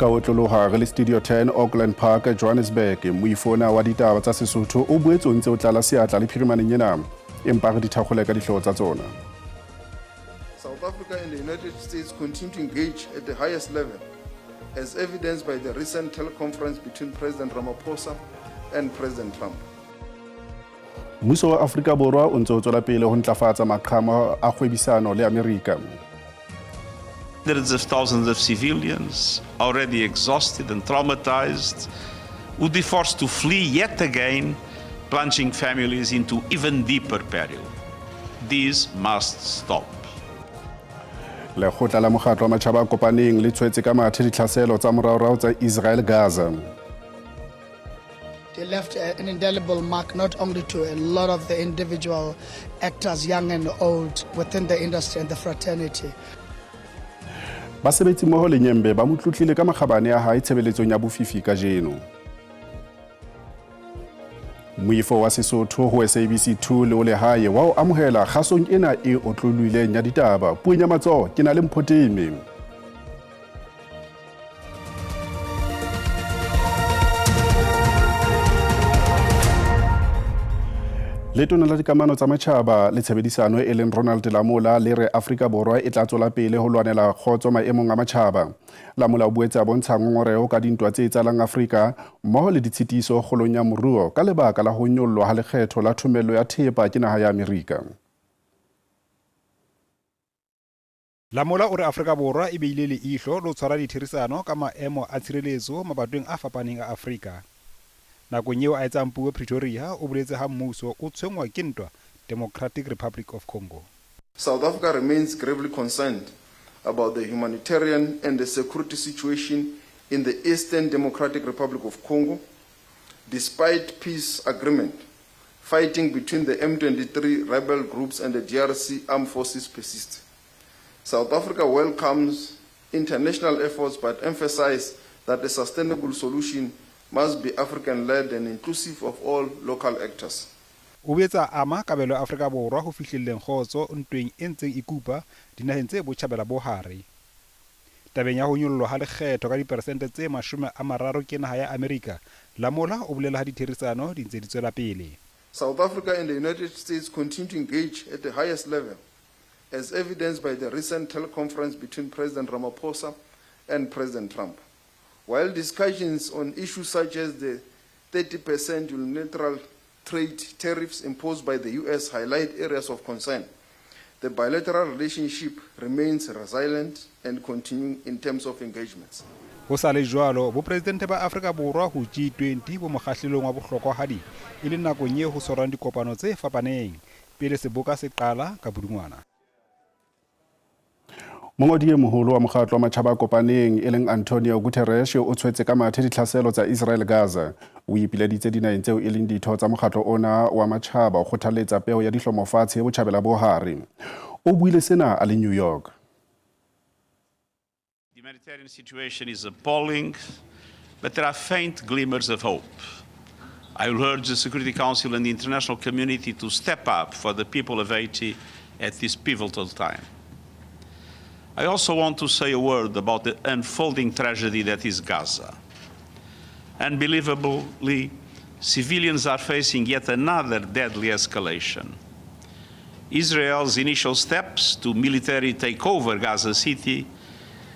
Ka otloloha re le Studio 10 Auckland Park, Johannesburg. Moifo ona wa ditaba tsa Sesotho o boetse o ntse o tlala seatla le phirimaneng ena, empa re di thakgole ka dihlooho tsa tsona. South Africa and the United States continue to engage at the highest level, as evidenced by the recent teleconference between President Ramaphosa and President Trump. Mmuso wa Afrika Borwa o ntse o tswela pele ho ntlafatsa maqhama a kgwebisano le Amerika. Hundreds of thousands of civilians, already exhausted and traumatized, would be forced to flee yet again, plunging families into even deeper peril. This must stop. Lekgotla la Mokgatlo wa Matjhaba a Kopaneng le tshwetse ka mathe ditlhaselo tsa moraorao tsa Israel Gaza. They left an indelible mark not only to a lot of the individual actors, young and old, within the industry and the fraternity. Basebetsimmoho le Nyembe ba mo tlotlile ka makgabane a hae tshebeletsong ya bofifi kajeno. Moifo wa Sesotho ho SABC 2 le o lehae wa o amohela kgasong ena e otlolohileng ya ditaba. Puong ya matsoho ke na le Mpho Teme. Letona la dikamano tsa matjhaba le tshebedisano e leng Ronald Lamola le re Afrika Borwa e tla tswela pele ho lwanela kgotso maemong a matjhaba. Lamola o boetse a bontsha ngongoreho ka dintwa tse etsahalang Afrika mmoho le ditshitiso kgolong ya moruo ka lebaka la ho nyollwa ha lekgetho la thomello ya thepa ke naha ya Amerika. Lamola o re Afrika Borwa e beile leihlo le ho tshwara ditherisano ka maemo a tshireletso mabatoweng a fapaneng a Afrika. Nakong eo a etsang puo Pretoria, o boletse ha mmuso o tshwenngwa ke ntwa Democratic Republic of Congo. South Africa remains gravely concerned about the humanitarian and the security situation in the Eastern Democratic Republic of Congo, despite peace agreement. Fighting between the M23 rebel groups and the DRC armed forces persists. South Africa welcomes international efforts but emphasizes that a sustainable solution must be African-led and inclusive of all local actors. O boetse a ama kabelo ya Afrika Borwa ho fihlelleng kgotso ntweng e ntseng e kupa dinaheng tse Botjhabela bo Hare. Tabeng ya ho nyollwa ha lekgetho ka diperesente tse 30 ke naha ya Amerika, Lamola o bolela ha ditherisano di ntse di tswela pele. South Africa and the United States continue to engage at the highest level, as evidenced by the recent teleconference between President Ramaphosa and President Trump. While discussions on issues such as the 30% unilateral trade tariffs imposed by the US highlight areas of concern, the bilateral relationship remains resilient and continuing in terms of engagements. Ho sa le jwalo, bopresidente ba Afrika Borwa ho G20 bo mokgahlelong wa bohlokwahadi e leng nakong eo ho tshwarwang dikopano tse fapaneng pele seboka se qala ka Pudungwana. Mongodi e moholo wa mokgatlo wa matjhaba a kopaneng e leng Antonio Guterres o tshwetse ka mathe ditlhaselo tsa Israel Gaza. O ipileditse dinaheng tseo e leng ditho tsa mokgatlo ona wa matjhaba ho kgothalletsa peo ya dihlomo fatshe botjhabela bo hare. O buile sena a le New York. The humanitarian situation is appalling, but there are faint glimmers of hope. I will urge the Security Council and the international community to step up for the people of Haiti at this pivotal time. I also want to say a word about the unfolding tragedy that is Gaza. Unbelievably, civilians are facing yet another deadly escalation. Israel's initial steps to military take over Gaza City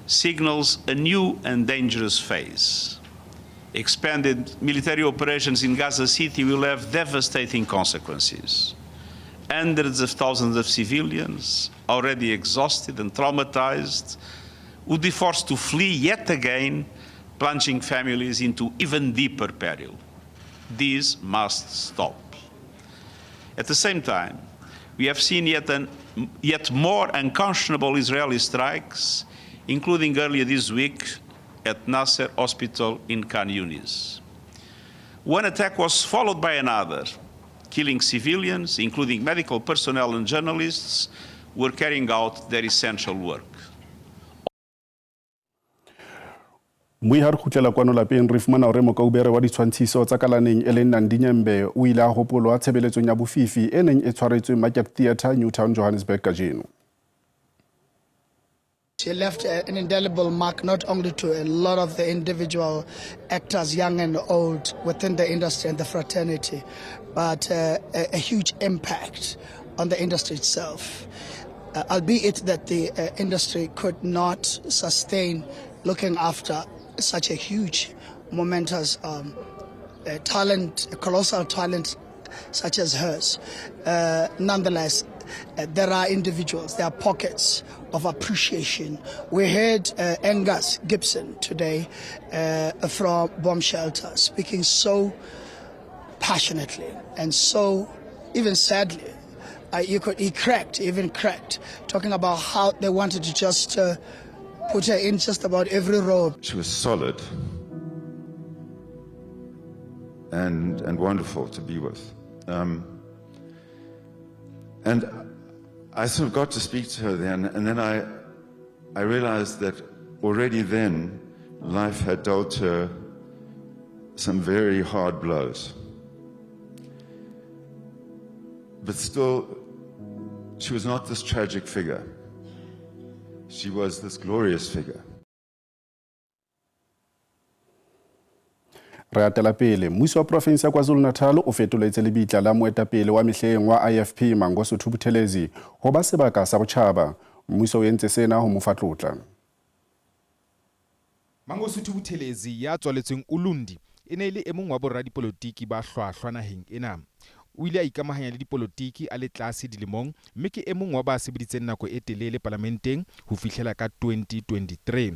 signals a new and dangerous phase. Expanded military operations in Gaza City will have devastating consequences. Hundreds of thousands of civilians, already exhausted and traumatized, would be forced to flee yet again, plunging families into even deeper peril. This must stop. At the same time, we have seen yet more unconscionable Israeli strikes, including earlier this week at Nasser Hospital in Khan Yunis. One attack was followed by another, killing civilians, including medical personnel and journalists, who were carrying out their essential work. Mmui ha re kgutlela kwano lapeng re fumana hore mokaubere wa ditshwantshiso tsa kalaneng e leng Nandi Nyembe o ile a hopolwa tshebeletsong ya bofifi e neng e tshwaretswe Market Theatre, Newtown, Johannesburg kajeno. She left an indelible mark not only to a lot of the individual actors, young and old, within the industry and the fraternity, but a huge impact on the industry itself. Albeit that the industry could not sustain looking after such a huge, momentous talent, a colossal talent such as hers. Nonetheless, there are individuals, there are pockets of appreciation. We heard Angus Gibson today from Bomb Shelter speaking so passionately and so even sadly. He cracked, even cracked, talking about how they wanted to just put her in just about every role. She was solid and wonderful to be with. And I sort of got to speak to her then, and then I realized that already then life had dealt her some very hard blows. But still, she was not this tragic figure. She was this glorious figure. Re atela pele, mmuso wa province ya KwaZulu-Natal o fetoletse lebitla la moetapele wa mehleng wa IFP Mangosuthu Buthelezi ho ba sebaka sa botjhaba. Mmuso o entse sena ho mo fa tlotla. Mangosuthu Buthelezi ya tswaletsweng Ulundi e ne e le e mong wa boradipolotiki ba hlwahlwa naheng ena. O ile a ikamahanya le dipolotiki a le tlase dilemong mme ke e mong wa ba sebeditseng nako e telele palamenteng ho fihlela ka 2023.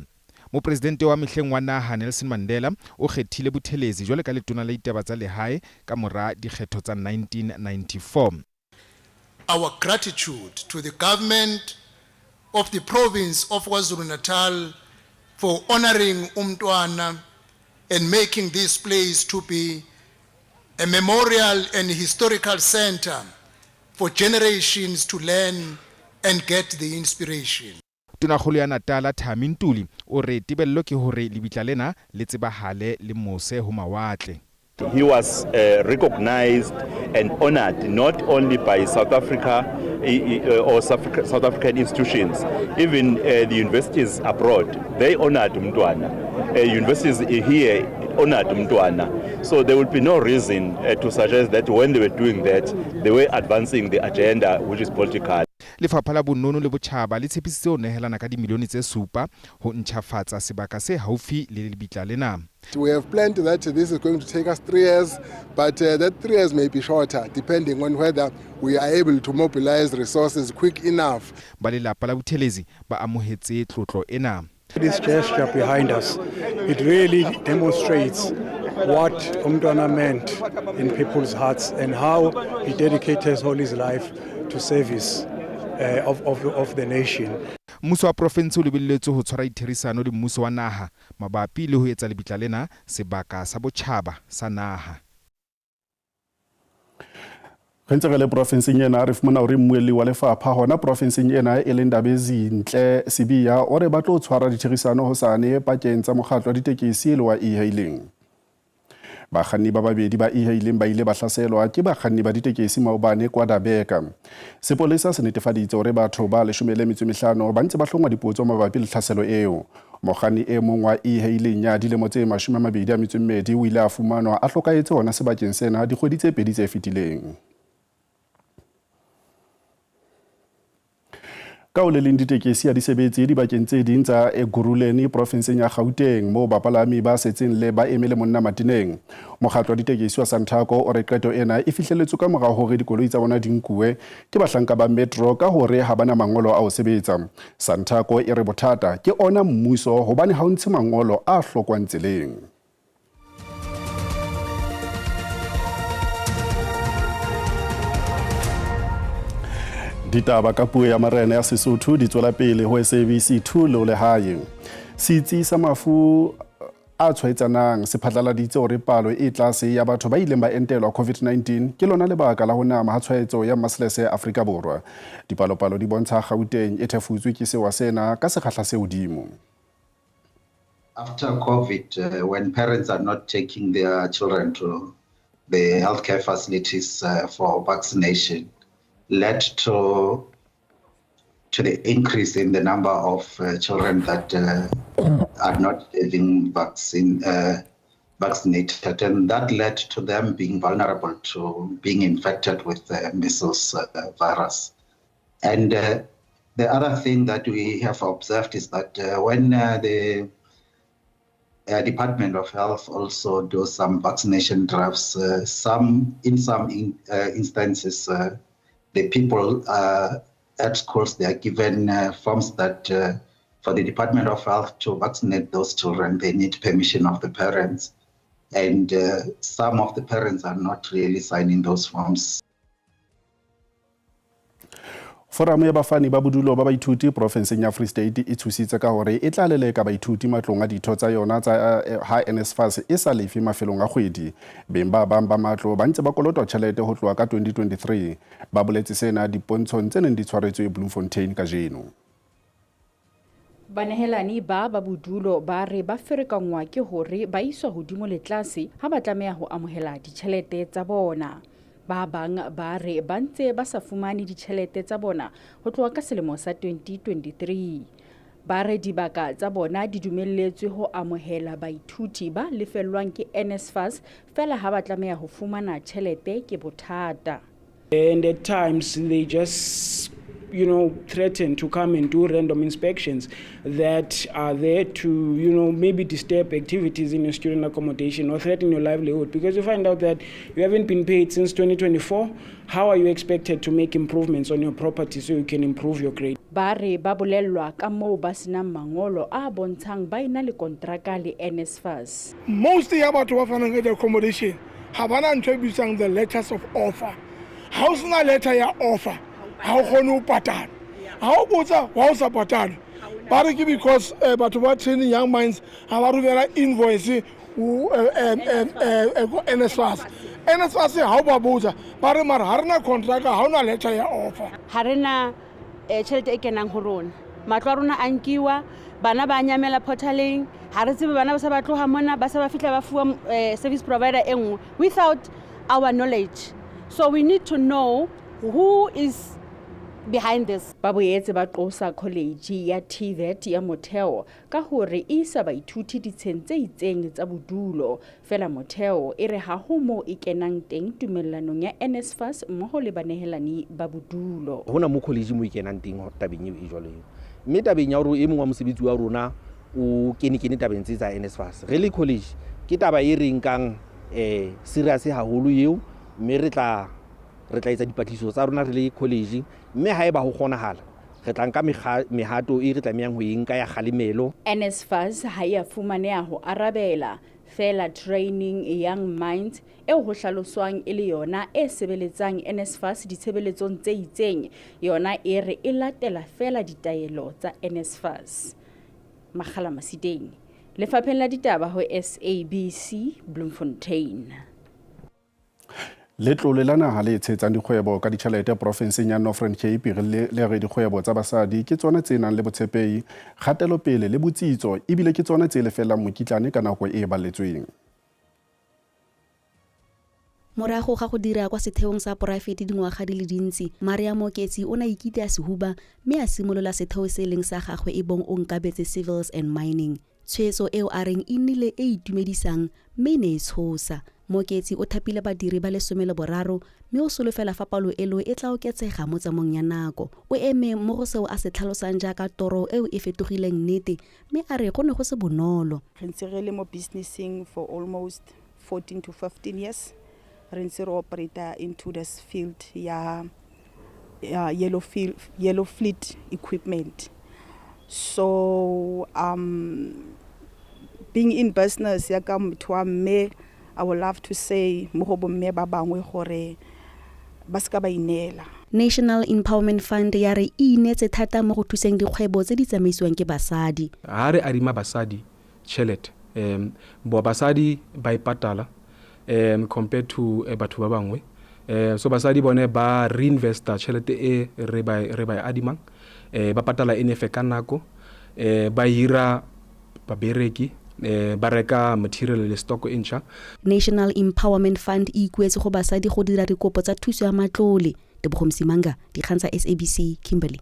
Mopresidente wa mehleng wa naha Nelson Mandela o kgethile Buthelezi jwalo ka letona la ditaba tsa lehae ka mora dikgetho tsa 1994. Our gratitude to the government of the province of KwaZulu-Natal for honoring Umntwana and making this place to be a memorial and historical center for generations to learn and get the inspiration. Tonakgolo ya Natala Thami Ntuli o re tebello ke hore lebitla lena le tsebahale le mose ho mawatle. He was recognized and honored not only by South Africa or South African institutions, even the universities abroad, they honored Umntwana. Universities here honored Umntwana. So there would be no reason to suggest that when they were doing that, they were advancing the agenda, which is political. Lefapha la Bonono le Botjhaba le tshepisitse ho nehelana ka dimilione tse 7 ho ntjhafatsa sebaka se haufi le lebitla lena. We have planned that this is going to take us 3 years, but that 3 years may be shorter depending on whether we are able to mobilize resources quick enough. Ba lelapa la Buthelezi ba amohetse tlotlo ena. This gesture behind us, it really demonstrates what Umntwana meant in people's hearts and how he dedicated all his life to service of the nation. Mmuso wa province o lebelletswe ho tshwara ditherisano le mmuso wa naha mabapi le ho etsa lebitla lena sebaka sa botjhaba sa naha. Re ntse re le profinseng ena, re fumana hore mmuelli wa lefapha hona profinseng ena e leng Ndabezinhle Sibiya o re ba tlo tshwara ditherisano hosane pakeng tsa mokgatlo wa ditekesi le wa e-hailing. Bakganni ba babedi ba e-hailing ba ile ba hlaselwa ke bakganni ba ditekesi maobane kwa Dabeka. Sepolesa se netefaditse hore batho ba 15 ba ntse ba hlongwa dipotso mabapi le tlhaselo eo. Mokganni e mong wa e-hailing ya dilemo tse 22 o ile a fumanwa a hlokahetse hona sebakeng sena dikgwedi tse 2 tse fetileng. Ka ho le leng ditekesi ha di sebetse dibakeng tse ding tsa Ekurhuleni profinseng ya Gauteng moo bapalami ba setseng le ba eme le monna mateneng. Mokgatlo wa ditekesi wa Santaco o re qeto ena e fihlelletswe ka mora hore dikoloi tsa bona di nkuwe ke bahlanka ba metro ka hore ha bana mangolo a ho sebetsa. Santaco e re bothata ke ona mmuso hobane ha o ntshe mangolo a hlokwang tseleng. Ditaba ka puo ya marena ya Sesotho di tswela pele ho SABC 2 le ho lehae. Setsi sa mafu a tshwaetsanang se phatlaladitse hore palo e tlase ya batho ba ileng ba entelwa COVID-19 ke lona lebaka la ho nama ha tshwaetso ya maselese Afrika Borwa. Dipalopalo di bontsha Gauteng e thefutswe ke sewa sena ka sekgahla se hodimo. After COVID, when parents are not taking their children to the healthcare facilities for vaccination, led to to the increase in the number of children that are not getting vaccinated, and that led to them being vulnerable to being infected with the measles virus. And the other thing that we have observed is that when the Department of Health also does some vaccination drives, in some instances, the people at schools, they are given forms that for the Department of Health to vaccinate those children, they need permission of the parents. And some of the parents are not really signing those forms. Foramo ya bafani ba bodulo ba baithuti porofenseng ya Free State e tshositse ka hore e tla leleka baithuti matlong a ditho tsa yona tsa ha NSFAS e sa lefe mafelong a kgwedi. Beng ba bang ba matlo ba ntse ba kolotwa tjhelete ho tloha ka 2023. Ba boletse sena dipontshong tse neng di tshwaretswe Bloemfontein kajeno. Banehelani ba ba bodulo ba re ba ferekangwa ke hore ba iswa hodimo le tlase ha ba tlameha ho amohela ditjhelete tsa bona. Ba bang ba re ba ntse ba sa fumane ditjhelete tsa bona ho tloha ka selemo sa 2023. Ba re dibaka tsa bona di dumelletswe ho amohela baithuti ba lefellwang ke NSFAS fela ha ba tlameha ho fumana tjhelete ke bothata. And at times they just threaten to come and do random inspections that are there to, maybe disturb activities in your student accommodation or threaten your livelihood, because you find out that you haven't been paid since 2024. How are you expected to make improvements on your property so you can improve your grade? Ba re ba bolellwa ka moo ba senang mangolo a bontshang ba ena le kontraka le NSFAS. Most ya batho ba fanang ka accommodation ha bana ntho e bitswang the letters of offer. Ha o sena letter ya offer, ha o kgone ho patala. Ha o botsa wa o sa patale, ba re ke because batho ba Training Young Minds ha ba romela invoice ho NSFAS. NSFAS ha o ba botsa ba re mara ha rena contract, ha ona letter ya offer. Ha rena tjhelete e kenang ho rona. Matlo a rona a nkiwa, bana ba nyamela portaleng, ha re tsebe bana ba sa ba tloha mona, ba sa ba fihla ba fuwa service provider e nngwe without our knowledge. So we need to know who is behind this. Ba boetse ba qosa college ya TVET ya Motheo ka hore e isa baithuti ditsheng tse itseng tsa bodulo. Fela Motheo e re ha ho moo e kenang teng tumellanong ya NSFAS mmoho le banehelani ba bodulo. Hona mo college mo e kenang teng tabeng eo e jwalo eo. Mme tabeng ya hore e mong wa mosebetsi wa rona o kene tabeng tse tsa NSFAS. Re le college ke taba e re nkang serious haholo eo, mme re tla etsa dipatlisiso tsa rona re le college, mme haeba ho kgonahala re tla nka mehato e re tlamehang ho e nka ya kgalemelo. NSFAS ha e a fumaneha ho arabela fela Training Young Minds eo ho hlaloswang e le yona e sebeletsang NSFAS ditshebeletsong tse itseng, yona e re e latela fela ditaelo tsa NSFAS. Makgala Masiteng, Lefapheng la Ditaba ho SABC, Bloemfontein. Letlole la naha le tshehetsang dikgwebo ka ditjhelete porofenseng ya Northern Cape le re dikgwebo tsa basadi ke tsona tse nang le botshepehi, kgatelopele le botsitso, ebile ke tsona tse lefellang mokitlane ka nako e balletsweng. Morago ga go dira kwa setheong sa poraefete dingwaga di le dintsi, Maria Moketsi o ne a ikite a sehuba mme a simolola setheo se leng sa gagwe e bong Onkabetse Civils and Mining. Tshwetso eo a reng e nnile e itumedisang mme e ne e tshosa. Moketsi o thapile badiri ba 13 mme o solofela fa palo elo e tla oketsega mo tsamong ya nako. O eme mo go seo a se tlhalosang jaaka toro eo e fetogileng nnete mme a re go ne go se bonolo. Re ntse re le mo businessing for almost 14 to 15 years. Re ntse re operate into this field ya yellow fleet equipment. So being in business ya ka motho wa mme, I would love to say mo go bomme ba bangwe gore ba se ka ba ineela. National Empowerment Fund ya re e inetse thata mo go thuseng dikgwebo tse di tsamaisiwang ke basadi. Ha re adima basadi tjhelete, bo basadi ba ipatala compared to batho ba bangwe. So basadi bone ba reinvesta tjhelete e re ba adimang, ba patala NF ka nako, ba hira babereki, ba reka material le stock e ntšha. National Empowerment Fund e ikuetse go basadi go dira dikopo tsa thuso ya matlole. Tebogo Msimanga, dikgang tsa SABC, Kimberley.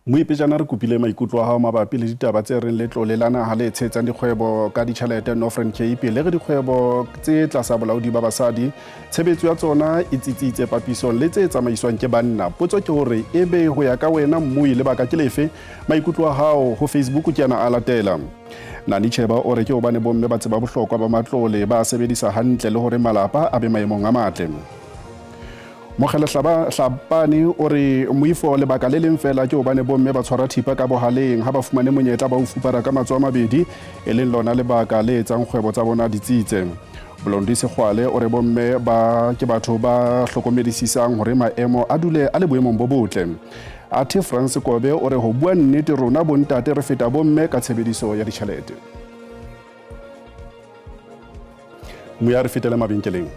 Moipejana re kopile maikutlo a hao mabapi le ditaba tse reng letlole la naha le tshehetsang dikgwebo ka ditjhelete Northern Cape le re dikgwebo tse tlasa bolaodi ba basadi tshebetso ya tsona e tsitsitse papisong le tse tsamaiswang ke banna. Potso ke hore ebe ho ya ka wena mmui lebaka ke lefe? Maikutlo a hao ho Facebook ke ana a latela. Nani Cheba o re ke hobane bomme ba tseba bohlokwa ba matlole, ba a sebedisa hantle le hore malapa a be maemong a matle. Mokgele Hlapane o re moifo lebaka le leng fela ke hobane bomme ba tshwara thipa ka bohaleng ha ba fumane monyetla ba o fupara ka matsoho a mabedi, e leng lona lebaka le etsang kgwebo tsa bona di tsitse. Blondie Sekgwale o re bomme ba ke batho ba hlokomedisisang hore maemo a dule a le boemong bo botle. Athe France Kobe o re ho bua nnete rona bontate re feta bomme ka tshebediso ya ditjhelete. Moya re fetele mabenkeleng.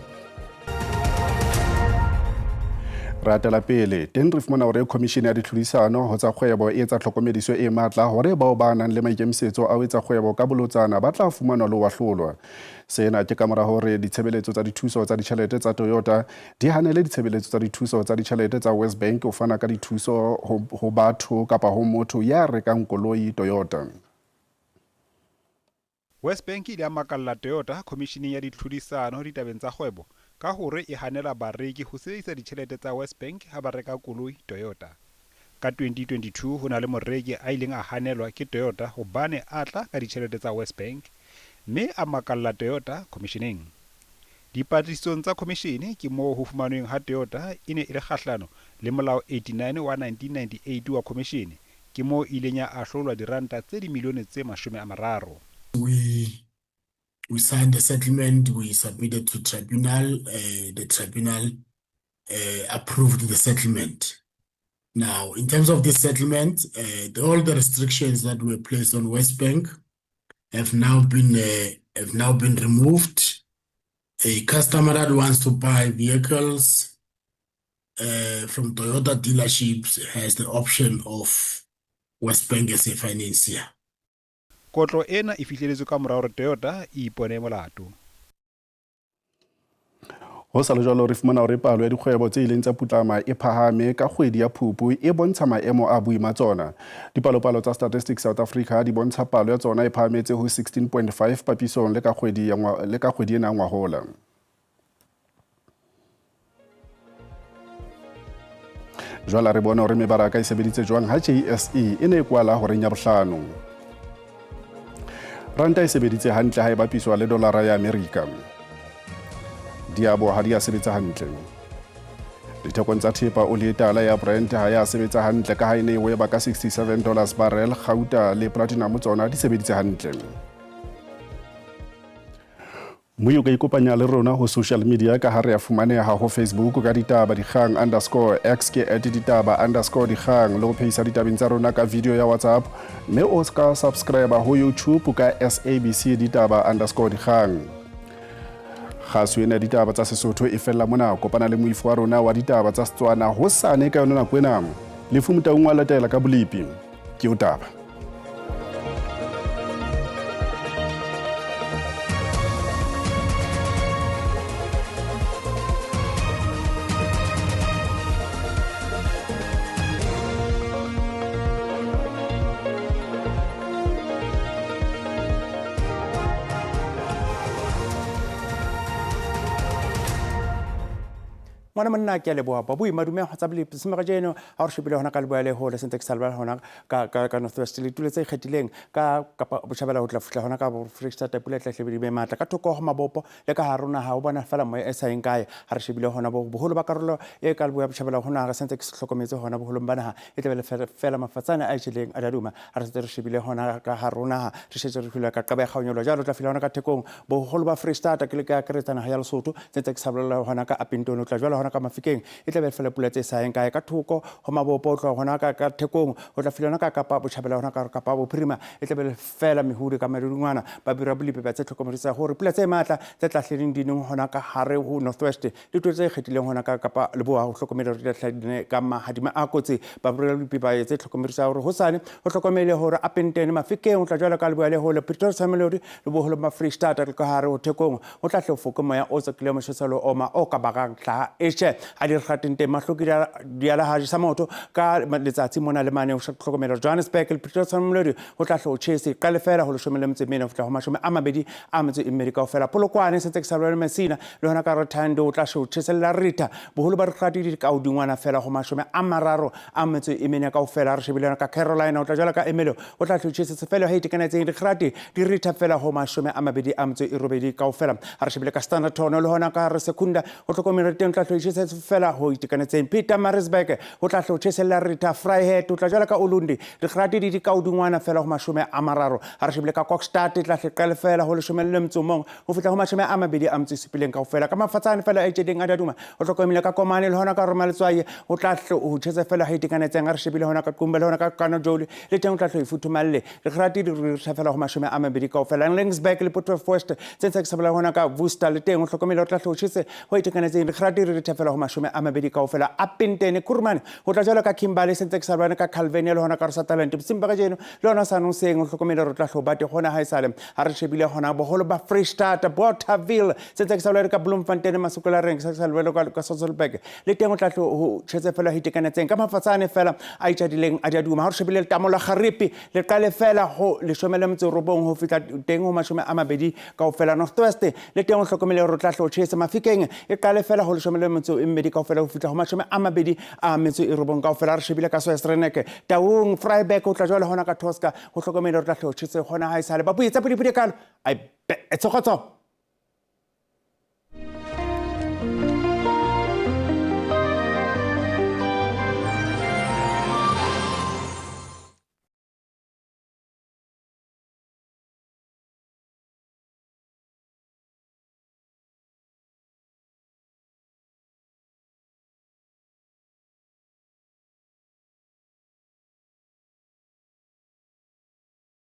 Re atela pele teng re fumana hore khomishene ya ditlhodisano ho tsa kgwebo e etsa tlhokomediso e matla hore bao ba nang le maikemisetso a ho etsa kgwebo ka bolotsana ba tla fumanwa le ho ahlolwa. Sena ke kamora hore ditshebeletso tsa dithuso tsa ditjhelete tsa Toyota di hanele ditshebeletso tsa dithuso tsa ditjhelete tsa WesBank ho fana ka dithuso ho batho kapa ho motho ya rekang koloi Toyota. WesBank e ile ya makalla Toyota khomisheneng ya ditlhodisano ditabeng tsa kgwebo ka hore e hanela bareki ho sebedisa ditjhelete tsa WesBank ha ba reka koloi Toyota. Ka 2022 ho na le moreki a ileng a hanelwa ke Toyota hobane a tla ka ditjhelete tsa WesBank mme a makalla Toyota khomisheneng. Dipatlisisong tsa khomishene ke moo ho fumanweng ha Toyota e ne e le kgahlano le Molao 89 wa 1998 wa khomishene Ke moo e ileng ya ahlolwa diranta tse dimilione tse 30. We we signed the settlement, we submitted to tribunal, uh, the tribunal uh, approved the settlement. Now, in terms of this settlement, uh, the, all the restrictions that were placed on WesBank have now been uh, have now been removed. A customer that wants to buy vehicles uh, from Toyota dealerships has the option of WesBank as a financier. Kotlo ena e fihleletswe ka mora hore Toyota e ipone molato. Ho sa le jwalo re fumana hore palo ya dikgwebo tse ileng tsa putlama e phahame ka kgwedi ya Phupu e bontsha maemo a boima tsona. Dipalopalo tsa Statistics South Africa di bontsha palo ya tsona e phahametse ho 16.5 papisong le ka kgwedi le ka kgwedi ena ngwahola. Jwale re bone hore mebaraka e sebeditse jwang ha JSE e ne e kwala horeng ya bohlano. Ranta e sebeditse hantle ha e bapiswa le dolara ya Amerika. Diabo ha di a sebetsa hantle. Dithekong tsa thepa oli e tala ya Brent ha ya sebetsa hantle ka ha e ne e weba ka 67 dollars barrel, kgauta le platinum tsona di sebeditse hantle. Mme o ka ikopanya le rona ho social media ka ha re a fumaneha ho Facebook ka ditaba dikgang underscore X ke at ditaba underscore dikgang le ho phehisa ditabeng tsa rona ka video ya WhatsApp mme o ka subscribe ho YouTube ka SABC ditaba underscore dikgang. Kgaso ena ya ditaba tsa Sesotho e fella mona. Kopana le moifo wa rona wa ditaba tsa Setswana hosane ka yona nako ena. Lefu Motaung wa latela ka bolepi. Ke o taba. Ngwana monna ke a leboha babui madume go tsa bolepi semega jeno ga re shebile gona ka leboya le hole sentse ke sa lebala gona ka ka ka North West le tulo tse ikgethileng ka kapa botjhabela ho tla fihla hona ka Freistata pula e tla hle be matla ka thoko ho mabopo le ka hare ho naha o bona fela moya e sa yeng kae ha re shebile hona boholo ba karolo e ka leboya botjhabela ho naha re sentse ke se hlokometse hona boholong ba naha e tla be le fela mafatsane a jeleng a daduma ha re sentse re shebile hona ka hare ho naha re shetse re fihla ka qaba ya kgaonyelo jalo tla fihla hona ka thekong boholo ba Freistata ke le ka akaretsa naha ya Lesotho sentse ke sa bolela hona ka Upington o tla jwala hona ka Mafikeng e tla be fela pula tse sa yeng kae ka thoko ho mabopo o tloha hona ka ka thekong o tla fihla hona ka Kapa Botjhabela hona ka Kapa Bophirima e tla be fela mehudi ka madungwana ba bira bolipi ba tse tlhokomedisa hore pula tse matla tse tla hleleng di neng hona ka hare ho North West le tulo tse kgethileng hona ka Kapa Leboa ho hlokomela hore di tla dine ka mahadima a kotsi ba bira bolipi ba tse tlhokomedisa hore hosane ho hlokomele hore Upington Mafikeng o tla jwalo ka Leboa le hole Pretoria Mamelodi le boholo ba Freistata le ka hare ho thekong ho tla hle ho foke moya o tswakileng mosheselo oma o ka bakang hlaha e Tjhe, ha di re kgateng teng mahloki di ala ha jesa maoto ka letsatsi mona le mane. O hlokomela Johannesburg le Pretoria tshwanelo ho tla hlo tjhese qale fela ho 12 ho fihla ho 28 kaofela. Polokwane se ntse ke sa lwane Messina le hona ka Rothando o tla hlo tjhesella ritha boholo ba dikgati di ka hodingwana fela ho 34 kaofela. Re shebile yona ka Carolina o tla jala ka Emelo o tla hlo tjhesetse fela ha itekanetseng dikgati di ritha fela ho 28 kaofela. Ha re shebile ka Standerton le hona ka re Secunda o hlokomela teng o tla hlo tjhesetse fela ho itekanetseng. Pietermaritzburg o tla hlo tjhesella ritha. Vryheid o tla jala ka Ulundi dikgati di ka hodingwana fela ho 30. Ha re shebile ka Kokstad e tla hle qale fela ho 11 ho fihla ho 27 kaofela. Ka mafatsane fela a itjedeng a daduma o hlokomile ka Komane le hona ka Roma Letswai o tla hle ho tjhese fela ha itekanetseng. Ha re shebile hona ka Qumbe le hona ka Kanojoli le teng o tla hle ho ifuthumalle dikgati di ritha fela ho 20 kaofela. Laingsburg le Port West tse ntse ke sa bolela hona ka Worcester le teng o hlokomile o tla hle ho tjhese ho itekanetseng dikgati di ritha fela ho 20 kaofela. Upington Kurumane ho tla jwalo ka Kimberley se ntse ke sa bolane ka Calvania le hona ka Sutherland bosiung ba kajeno le hona sa noseng o hlokomele hore o tla hlo bate hona ha esale. Ha re shebile hona boholo ba Freistata Bothaville se ntse ke sa bolele ka Bloemfontein Masokolareng se sa bolele ka Sasolburg le teng o tla hlo ho tjhetse fela ho itekanetseng ka mafatsane fela a itjadileng a diaduma. Ha re shebile letamo la Garipi le qale fela ho 19 ho fihla teng ho 20 kaofela. North West le teng o hlokomele hore o tla hlo tjhese. Mafikeng e qale fela ho 12 kaofela ho fihla ho 29 kaofela. Re shebile ka Soesrenek Taung Vryburg o tla jwale hona ka Tosca ho hlokomele hore o tla hlo tjhese hona ha esale. Babuyi tsa pudipudi kalo ai be tshokotso.